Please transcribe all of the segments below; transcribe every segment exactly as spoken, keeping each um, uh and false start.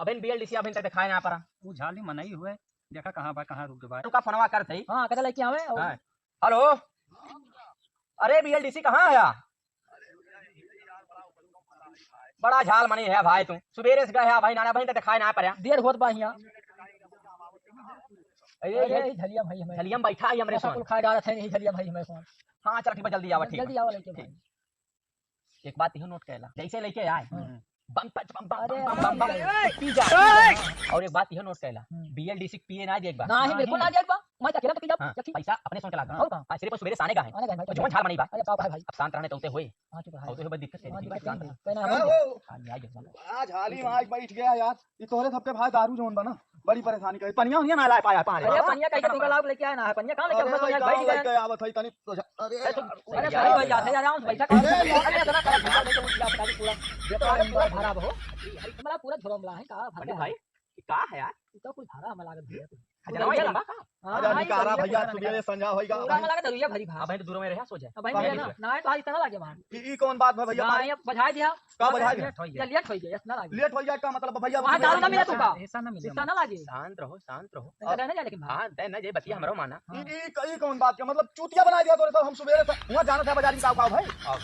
अबहिन बीएलडीसी अबहिन तक देखाए ना परा। ऊ झाली मनई हुए, देखा कहाँ बा, कहाँ रुक बा। रुका, फोनवा करत हई। हाँ, कदा लेके आवे? हाँ। हेलो, अरे बीएलडीसी कहाँ है यार? बड़ा झाल मनी है भाई तू, सुबेरे से गए है भाई, नाना बहिन तक देखाए ना परा। देर होत बा हियाँ। अरे, अरे, अरे, झलिया भाई हमें। झलिया में बैठा है हमरे नशा सोन। कुल खा डालत है, यही झलिया भाई हमें सोन। हाँ, चल ठीक बा, जल्दी आवा, ठीक जल्दी बा। आवा लेके ठीक। भाई। एक बात इहो नोट कैला, जैसे लेके आए, हम्म। बम पच बम बम अरे, बम बम बम, अरे। पी जा। और एक बात इहो नोट कैला, हम्म। बीएलडीसी पिए ना देख बा। ना, ही बिल्कुल ना देख बा। मैं तो अकेला तो पी जाऊँ, हाँ, देखी। पैसा अपने सोन के लागा। और कहाँ? आज सिर्फ सुबेरे साने का है। आने का है भाई। और जो झाल मनई बा। अरे बाप रे भाई। अब शांत रहने तो उते होए। हाँ, चुप रहा। और तो ये बड़ी दिक्कत है, हाँ, दिक्कत दिक्कत शांत नहीं। रहे। कोई ना, हाँ, हाँ, वो। हाँ, नहीं आएगी, शांत रहे। आज हाली में आज बैठ गया यार, ये तोहरे सबके भाई दारू जौन बना, बड़ी परेशानी करे। पनिया उनिया ना लाए पाया पानी। अरे, पनिया कैसे तुमका लाभ लेके आए ना है? पनिया कहाँ लेके आए? अरे, पनिया कहाँ बैठ गया। लेके आवत है तनी तो जा-, अरे, अरे, अरे, सही हो जात है यार, आराम से बैठा कर। अरे, अरे, अरे, अरे, अरे, पूरा, ये तो अरे, पूरा भरा हो। हमारा पूरा झोला मिला है, का भरा पंडित है? भाई, ये का है यार? ये तो कुछ भरा हमें लागत भैया। खजाना ये वाला का? हाँ, अरे, हाँ, ये निकारा बढ़िया भैया, भैया, सुबह निकारा। संझा होइगा। पूरा भाई। हमें लागत है, भैया भरी भरा। अब भाई तो दूर में रहा, सो जाए। अब भाई कहाँ भैया निकले? ना, ना है तो आज इतना लागे वहाँ। ई, ई कौन बात है भैया? ना, पानी? ये बजाय दिया। का बजाय दिया? लेट हो गया। या लेट हो गया, इतना लागे। लेट हो गया का मतलब भैया? वहाँ दारू ना मिला तुमका? ऐसा ना मिले। इतना ना लागे। शांत रहो, शांत रहो। नहीं, तो रहने जा लेकिन भाई। हाँ, दे ना जाए, बतिया हमरो माना। हाँ। ई, ई, ई कौन बात के? मतलब चूतिया बना दिया तोरे सब। हम सुबेरे से वहाँ जाना था बाजार में, का, का भाई? अब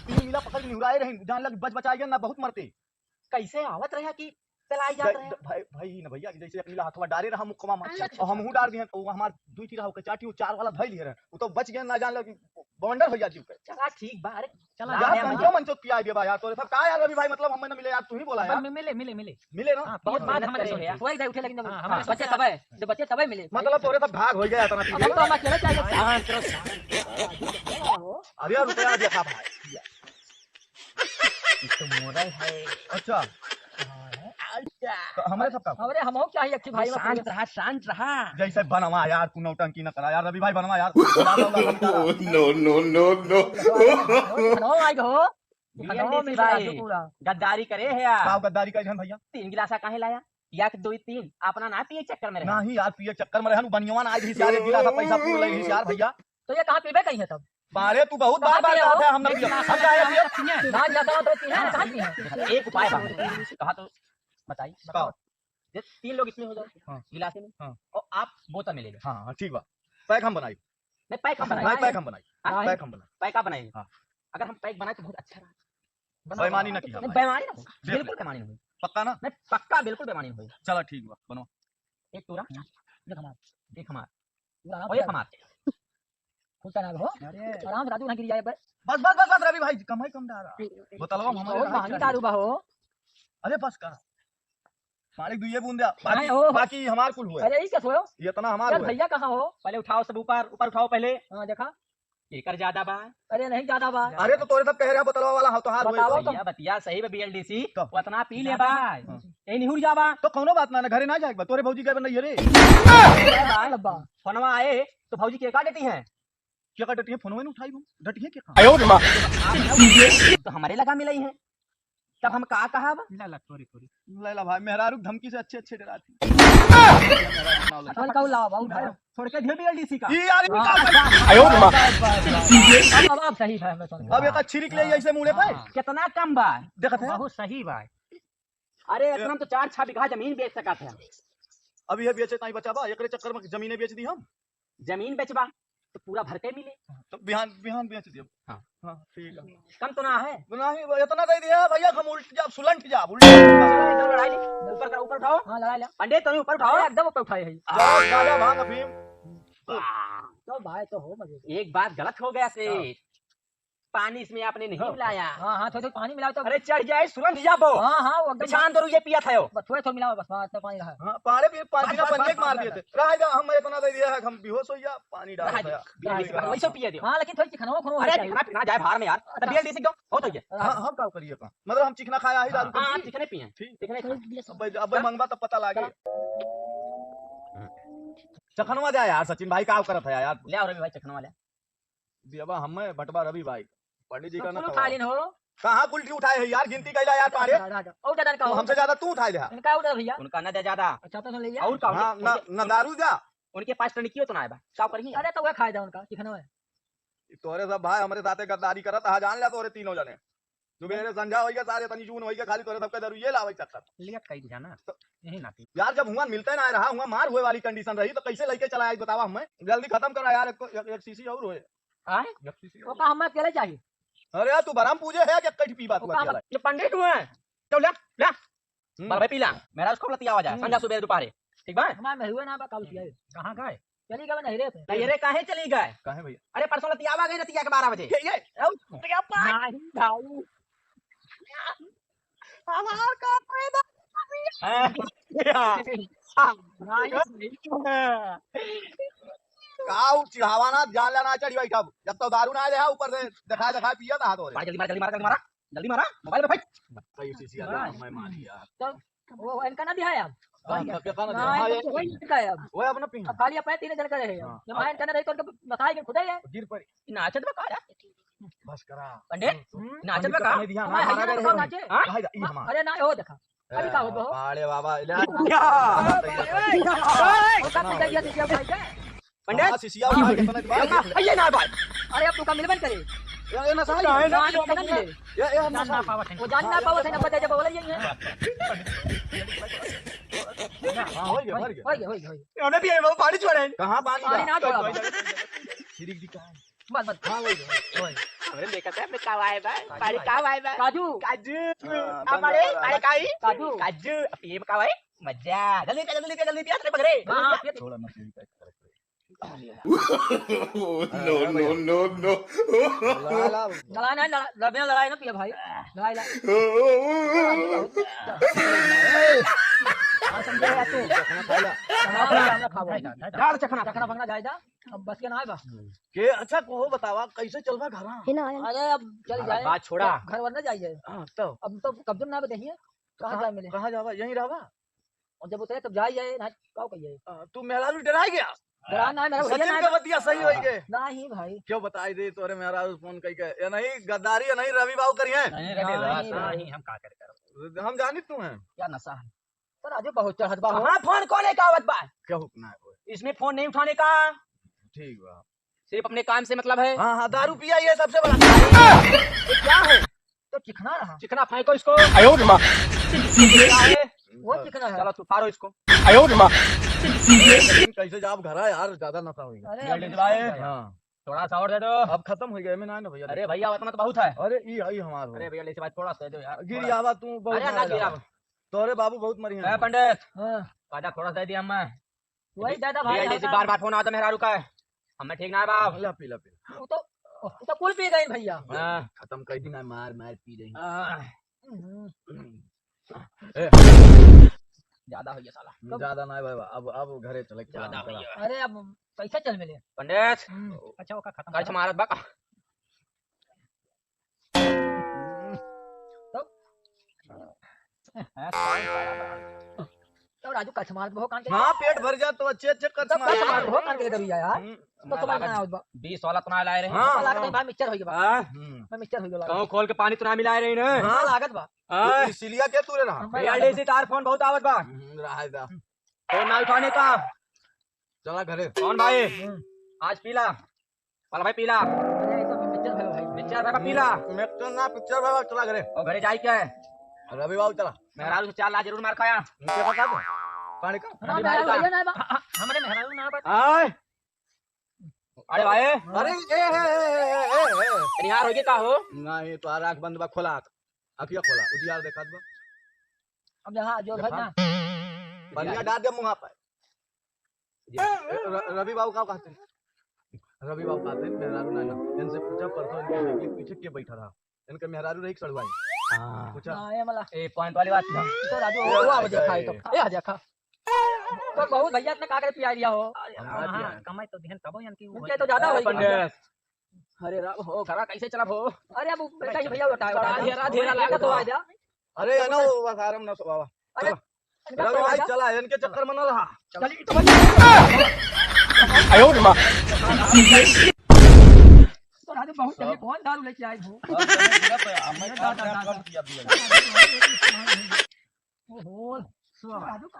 तीन मिला पकड़ के निहुराए रही, जान लग बच बचाए गए ना, बहुत मरते। कैसे आवत रहा कि चलाई जात दे-, रहे? दे-, भाई, भाई, ई ना भैया, जैसे एक मिला हथवा डारे रहा मुखवा में, अच्छा, अच्छा। और हमहू डार दिहन, तो वो हमार दुई तीन रहा, ओके चाटी, वो चार वाला धइल रहे, वो तो बच गए, ना जान लग बॉन्डर हो जाती ओके। चला ठीक बा, अरे चला यार, यार, पंचो यार। मंचो पिया दिया बा यार, तोरे सब का यार रवि भाई, मतलब हम ना मिले यार, तू ही बोला यार। मिले, मिले, मिले। मिले ना? हाँ, बहुत बहुत मेहनत करे हो यार। वही जाए उठे, लेकिन जब हाँ, हाँ, बच्चे तबे, जब बच्चे तबे मिले। मतलब तोरे सब भाग हो गया इतना अब पी हम के। तो हम अकेले चाहिए। शांत रहो, शांत। अरे यार, रुपया देखा भाई। ये तो मोरा है। अच्छा। हाँ, है। अच्छा। तो हमरे सब का? हमरे हमहू क्या है, एक ठे भाई शांत रहा, शांत रहा। जैसे बनवा यार, तू नौटंकी न करा यार, रवि भाई बनवा यार। No, no, no, no। बनवा आई हो। ये बनवा BLDC मिल गया भाई, पूरा। गद्दारी करे है यार। का गद्दारी करे हन भैया? तीन गिलासा काहे लाया? या कि दो ही तीन, अपना ना पिए चक्कर में रहे। नहीं यार, पिए चक्कर में रहे, बनियवा ना आई रही यार, एक गिलासा पैसा पूर ले रही यार भैया। तो ये कहाँ पीबे कहीं है तब? बारे तू बहुत बार बार कहत है, हम ना पिए। हम काहे पिए? ना जाता हूँ तो पीना है, कहाँ पीना है? एक उपाय बा। कहा तो बताई, बताओ। बताओ। जे तीन लोग इसमें हो जाओ, हाँ। गिलास में, हाँ। और आप बोतल में ले लो। हाँ, हाँ, ठीक बा। पैक हम बनाई। नहीं, पैक हम बनाई। नहीं, पैक हम बनाई। हाँ? पैक हम बनाई। पैक आप बनाइए। हाँ। अगर हम पैक बनाए तो बहुत अच्छा रहा। बनाओ, बेईमानी बनाओ। ना किया नहीं, भाई। बेईमानी ना हो। देख ले। बिल्कुल बेईमानी नहीं होई। पक्का ना? नहीं, पक्का बिल्कुल बेईमानी नहीं होई। चला ठीक बा, बनो। एक तोरा, हम्म। एक हमार। एक हमार। पूरा आराम और एक से। हमार। खुद का ना हो। अरे। आराम से राजू ना गिर जाए बे। बस, बस, बस, बस, रवि भाई, कम है, कम डारा। बोतलवा में हमारे बहुत कहाँ महंगी डारा? दारू बा हो। अरे बस का। मालिक दुइये बूंद दे, बाकी, नहीं, ओ। बाकी हमार कुल हुए। अरे, ई कैसे हो? ये इतना हमार यार, हुए। भैया कहाँ हो? पहले उठाओ सब ऊपर, ऊपर उठाओ पहले। हाँ, देखा। एकर ज्यादा बा। अरे, नहीं ज्यादा बा। अरे, तो तोरे सब कह रहे हैं, बोतलवा वाला, हाँ, तोहार हुए। बताओ तो। भैया, बतिया सही बा, BLDC। तो। उतना पी ले बा। हाँ। यही निहुर जाबा। तो कौनो बात ना, ना, घरे ना जाए बा, तोरे भौजी गए बा, नहीं रे। अब्बा। फोनवा आए, तो भौजी के का देती है? क्या का डटिए? फोनवे न उठाई हम। डटिए के कहाँ? आयो रे माँ। तो हमरे लगा मिलई है। तब हम का कहब? ला, ला, थोड़ी, थोड़ी। ला, ला भाई, मेहरारू धमकी से अच्छे, अच्छे डराती। चल, कहू लाओ, बाबू, उठाओ। छोड़ के दियो BLDC का। ई यार, ई हाँ, का बस, बस। आयो रे माँ। अब, अब, अब सही है, मैं समझ अब गया। एक छिड़क ले ऐसे मुड़े पे। हाँ। कितना कम बा? देखत है? बहुत सही बा। अरे, ए- इतना में तो चार छह बीघा जमीन बेच सकत है। अब ये बेचे ताई बचा बा, एकरे चक्कर में जमीनें बेच दी हम। जमीन बेचबा तो पूरा भर के मिले। तो बिहान, बिहान बेच दियो। हाँ। हाँ, ठीक है। कम तो ना है? नहीं, वो इतना दे दिया भैया, हम उल्ट जाब, सुलंट जाब, उल्ट जाब। चलो, लड़ाई ली। ऊपर कर, ऊपर उठाओ। हाँ, लड़ाई ला। पंडित, तुम ऊपर उठाओ। अरे, एकदम ऊपर उठाए है। जाओ, गांजा, भांग, अफीम। वाह। तो भाई तो हो मजे से। एक बात गलत हो गया सेठ। हाँ। पानी इसमें आपने नहीं मिलाया। हाँ, हाँ, थोड़ा, थोड़ा पानी मिलाओ तो। अरे चढ़ जाए, सुलंट जाबो। हाँ, हाँ, वो एकदम बिछान दो, ये पिया था यो। बस थोड़ा, थोड़ा मिलाओ, बस, हाँ, इतना पानी रहा। हाँ, पानी भी, पानी बस, ना बस, पानी बस, एक मार बस, दिए बस। थे। रह जा, हम इतना दे दिया है, हम बेहोश हो गया, पानी डाल रह दिया। जा, रह जा, वैसे पिए दियो। हाँ, लेकिन थोड़ी चिकनावा, उखनावा अरे होना चाहिए। चिकना पीना जाए बाहर में यार, तब BLDC दो, बहुत हो गया। हाँ, हम का करिए का? मतलब हम चिकना खाया ही दारू हाँ, पी? चिकने पिए, ठीक। चिकने खाए। अब, अब मंगवा तब पता लागे। चखनवा दे यार, सचिन भाई, का करत है यार? ले आओ रवि भाई, चखनवा ले। दियाबा हमें बटवा रवि भाई, पंडित जी का ना कुल उठा लेन हो। कहाँ कुल उठाए है यार, गिनती कैला यार पारे। राजा, राजा। और ज्यादा का तू हो? हमसे ज्यादा तू उठाए ले। इनका और भैया। उनका ना दे ज्यादा। अच्छा, तो सुन लीजिए। और का? हाँ, ना, ना दारू जा। उनके पास टनिकियो तो ना आए बा। का करिए? अरे, तो वह खाए जा उनका, चिकन है। तोरे सब भाई हमरे साथे गद्दारी करत हा, जान ले तोरे तीनों जने। सुबेरे संझा होइगा, सारे तनी जून होइगा, खाली तोरे सबके दारू ये लावे चक्कर। लेट कई दिया ना, तो यही नाती। यार, जब हुआ मिलते ना रहा, हुआ मार हुए वाली condition रही, तो कैसे लइके चला आई बतावा हमें? जल्दी खत्म करा यार, एक, एक, एक शीशी और होए। आए? एक शीशी और। ओका हमें अकेले चाहिए। अरे यार, तू बराम पूजे है कि कट पी बात ओका हुआ हम, ये पंडित हुए। तो ले, ले। हम्म। बड़ा भाई पी ला, मेहरारू से खूब लतियावा जाए, हम्म। संझा सुबेरे दोपहरे। ठीक बा? हमार मेहरुआ ना बा, काऊ पियाए। कहाँ गए? चली गए नहिरे पे। नहिरे काहे चली गए? काहे भैया? अरे परसों लतियावा गए रतिया के बारह बजे। ये, ये, औ, लतियावा। नहीं भाई। हमार का पैदा। हाँ। नहीं, नहीं। काऊ चिढ़ावा ना, जान लेना चढ़ी बैठा। जब तो दारू ना आए रहा, ऊपर से दिखाए, दिखाए पिया था हाथ हो रे। मार जल्दी, मार जल्दी, मार जल्दी, मारा। जल्दी मारा, मोबाइल पे फेंक। कई शीशी आ गया, मैं मार दिया। तो वो इनका ना दिखाया अब? हाँ, क्या, क्या खाना ना, दिया? हाँ, इनका ये वही इनका है अब। वो अपना पीना। अब खाली अपने तीन जन का रहे। हाँ। जब हाँ, इनका ना रहे तो उनका बताए कि खुदा ही है। गिर पड़ी। नाचत बा का रे? बस करा। पंडित, हम्म। नाचत बा का? पंडित का नहीं दिया, हमारे हमारा हरियाणा घर में है। नाचे। हाँ? भाई, ये हमारा। अरे ना, हो देखा। अभी का होत बा हो? अरे बाबा, ले। या। ओए, ओए, ओए। ओए, ओए। ओए, ओए। पंडित? हाँ, शिशिया उठा के बना के बाहर ये ना भाई। अरे, अब तू का मिलबन करे। ये, ये नशा है। ना, ये ना मिले। ये, ये हम ना, नशा ना है। पावत है। वो जान ना पावत है, ना पता जब बोला ये है। हाँ, हो गया, हो गया। हो गया, हो गया, हो गया। हमने भी ये वो पानी छोड़े। कहाँ पानी पानी था? ना छोड़ा। छिड़क दी कहाँ है? बस, बस। हाँ, हो गया, हो गया। अरे, देखा था, अपने का आए बा? पानी का आए बा? काजू। काजू। हाँ, हमारे, बंदा, अरे, काई? काजू। काजू। अब ये का आए? मजा। जल्दी पिया, जल्दी पिया, जल्दी पिया, तेरे बगरे। हाँ, हाँ, पिया। थोड़ा मशीन का फर्क है। No, no, no, no। लड़ाई ना, लड़ा-, लड़ाई ना पिया भाई। लड़ाई ला। हाँ, समझे है तू। चखना खाला। चखना खाला, चखना खाला। झाड़ चखना। चखना भंगना जाए जा। अब बस के ना आए बा। के अच्छा को बतावा, कैसे चलबा घरा? अरे अब चल अरे जाए। बात छोड़ा। घर वर ना जाए जाए। हाँ, तो? अब तो कब्जे में ना बे देहिए। कहाँ कहाँ, जाए मिले? कहाँ जावा? यहीं रहवा? और जब उतरे तब जाई जाए, ना का कहिए? आ, तू मेहरारू डराई गया? डरा ना, मेरा भैया सचिन ना का बा। बतिया सही होई के? नहीं भाई। क्यों बताई दे तोरे मेहरारू फोन कई के? ये नहीं गद्दारी, ये नहीं रवि बाबू करी है। नहीं, रवि बाबू, नहीं। नहीं, हम का करे करो? हम जानी तू हैं। क्या नशा है? पर आज बहुत चढ़त बा हो। कहाँ फोन कॉल का आवत बा? क्या हुक्म है? इसमें फोन नहीं उठाने का। ठीक बा। सिर्फ अपने काम से मतलब है। हाँ, हाँ, दारू पिया, ये सबसे बड़ा। ये क्या है? तो चिकना रहा। चिकना फेंको इसको। आयो रे माँ। क्या है? वो चिकना है। चलो, तू फाड़ो इसको। आयो रे माँ। कैसे जाब घरा यार, ज्यादा नशा होई। अरे, ले, ले, अभी भाई। हाँ। थोड़ा सा और दे दो। अब खत्म हो गया, मैं ना, ना भैया। अरे भैया, उतना तो बहुत है। अरे, ई, ई हमार हो। अरे भैया, ले से भाई, थोड़ा सा दे दो यार। गिर थोड़ा। आवा तू, बहुत अरे, ना मारा गिर जावा। आवा। तोरे बाबू बहुत मरी हैं। ए पंडित, हाँ। काजा थोड़ा सा दे दिया हमें। वही ज्यादा भाई भैया, जैसे होता। बार बार फोन आता मेहरारू का है। हमें ठीक ना है बाप। ला पी, ला पी। वो तो, वो तो कुल पी गई भैया। हाँ। खत्म कर दी ना, मार, मार पी रही। हाँ। हम्म। ए। ज्यादा हो गया साला। ज्यादा ना है बाबा, अब, अब घरे चले, ज्यादा हो गया। अरे अब कैसे चल मिले? पंडित। हम्म। अच्छा, ओका खत्म कच्छ करो। मारत बा का? तब? तो राजू कच्छ मारत बहो कान के। हाँ, पेट भर जा तो अच्छे अच्छे कच्छ तब मार। कच्छ मारत बहो कान के दबिया यार। हम्म। तो तुम्हारा लागत ना आवत बा। बीस वाला तो ना लाए रहे। हाँ, लागत हाँ। नहीं भाई, मिक्सचर हो गया बा। हाँ। हम्म। मैं मिक्सचर हो गया लागत। कहूँ खोल के पानी तो ना मिलाए रही ना। हाँ, लागत बा। हाँ। तो इसीलिए के तू रे रहा? हम भाई, भाई, आले से तार फोन बहुत आवत बा। हम्म, रहा है दा। फोन ना उठाने का। चला घरे। कौन भाई? हम्म। आज पीला। वाला भाई पीला। अरे, ये तो पिक्चर भाई, भाई। पिक्चर भाई पीला। हम्म, मैं तो ना पिक्चर भाई, चला घरे। और घरे जाई क्या है? रवि बाबू चला। मेहरारू से चार लाख जरूर मार खाया। इनके पता तो? पानी का? हमारे हमारे मेहरारू भाई का। भैया ना बा। हाँ, हाँ, हमारे मेहरारू ना बा। आए। अरे भाई। अरे, ए, ए, ए। निहार होगी का हो? ना, ये तो आँख बंद बा, खोला आँख। अखिया खोला, उजियार देखात बा। अब यहाँ जो देखा? घर ना। बढ़िया डाल दे मुँह पे। जी। ए, र-, रवि बाबू का कहते हैं? रवि बाबू कहते हैं, मेहरारू ना, ना। इनसे पूछा, परसों इनके साइकिल के पीछे के बैठा रहा? इनके मेहरारू रही सड़ुआई। हाँ। पूछा? हाँ, ये मला। ए, पॉइंट वाली बात ना। तो राजू, ए, वो आ ए, देखा, ए। तो, ए, आ देखा। तो बहुत भैया इतना का करे पिया लिया हो। अरे, हाँ, हाँ, हाँ, पिया। कमाई तो दिहन तबो यानी कि वो उनके तो ज्यादा ए, होई गया। पंडित। अरे राम हो, घरा कैसे चला हो? अरे अब बेटा ही भैया उठाए, उठाए। राधे, राधे, राधे, राधे। तो आ जा। अरे, है ना, वो बस आराम ना सो बाबा। अरे, चला। अरे, रवि भाई, चला, इनके चक्कर में ना रहा। चल, ये तो बंद कर। आयो रे माँ। तो राजू बहुत सब। जल्दी कौन दारू लेके आए हो? सब जने पूरा पे, हमें अरे दादा, काम दादा। कर दिया, दिया। ओहो, राजू का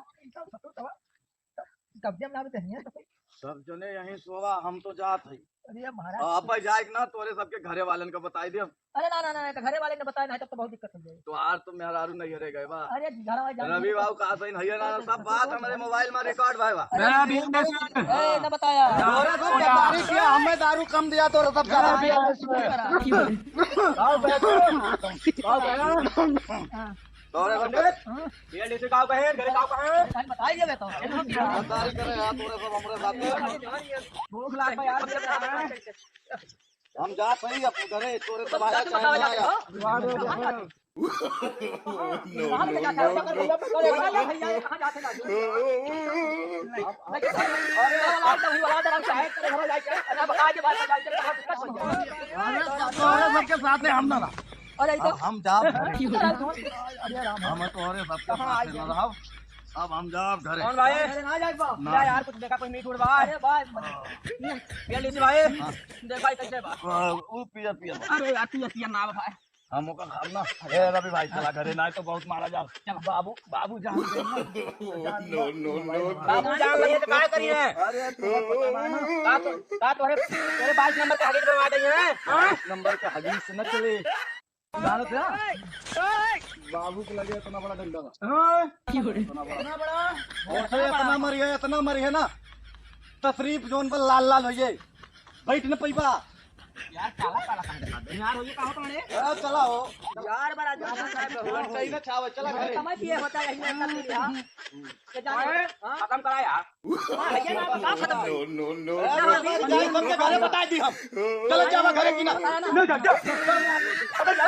कब्जे में लावे तो नहीं है तो। सब जने यहीं सोवा, हम तो जात हई। अरे महाराज। अब जाए के ना, तोरे सबके घरे वालन का बताई दे। अरे ना, ना, ना, ना, तो घरे वाले ने बताया ना, तब तो बहुत दिक्कत हो जाए। तो आर तो मेहरारू नहीं हरे गए बा। अरे घर वाले जान रवि बाबू कहा सही नहीं है ना, सब बात हमरे मोबाइल में रिकॉर्ड भाई बा। अरे, ए, ना बताया। तोरे सब गद्दारी किया, हमें दारू कम दिया, तोरे सब ज्यादा दिया। हाँ। तोरे सब ये लीजिए, गाँव का है, घर गाँव का है। अरे बताइए बे तो। गद्दारी करे यार, तोरे सब हमरे साथ में। भूख लाग बा यार, हम जा सही अपने घरे, तोरे सब आया चाहे ना आया। अरे तोरे सबके साथ हम ना रहा। अरे, ई तो अब हम जाब घरे। अरे, राम। हम तोरे सबके साथ ना रहब। अब हम जाब घरे। कौन भाई? अरे, ना जाए बा। ना। ना यार, कुछ देखा, कोई मीट उड़ बा। अरे भाई, ये लीजिए भाई। हाँ। देख भाई, कैसे बा? हाँ, वो पिया, पिया बा। अरे यार, पिया, पिया ना बा भाई। हम ओका खाब ना। ए, रवि भाई, चला घरे, ना तो बहुत मारा जाब। चला। बाबू, बाबू जान गए ना। No, no, no, no। बाबू जान गए तो का करिए? अरे, तू पता ना। का तो, का तोरे, तोरे बाईस नंबर के हगीज बनवा दे हैं? हाँ? बाईस नंबर के हगीज से न चले। जानत है? बाबू के लगे इतना बड़ा डंडा बा। हाँ? इतना बड़ा। इतना बड़ा? ऐसे इतना मरिए, इतना मरिए ना, तशरीफ जोन पर लाल लाल होइए, बैठ न पैबा। यार, काला काला काहे दिखा दे? यार, ये कहाँ पड़े? ए, चला हो। यार, बड़ा जाना है, बहुत सही ना चावे, चला घरे। समझ ये होता है, यही ना करते हैं, हाँ। ये जाने, अरे, हाँ? खत्म करा यार। हाँ, भैया, ना, बता, खत्म। No, no, no, ए, no। बता, जाए, सबके घरे बता दी हम। चलो, जावा घरे की ना। बता ना। ले जा, जा। अबे, जा।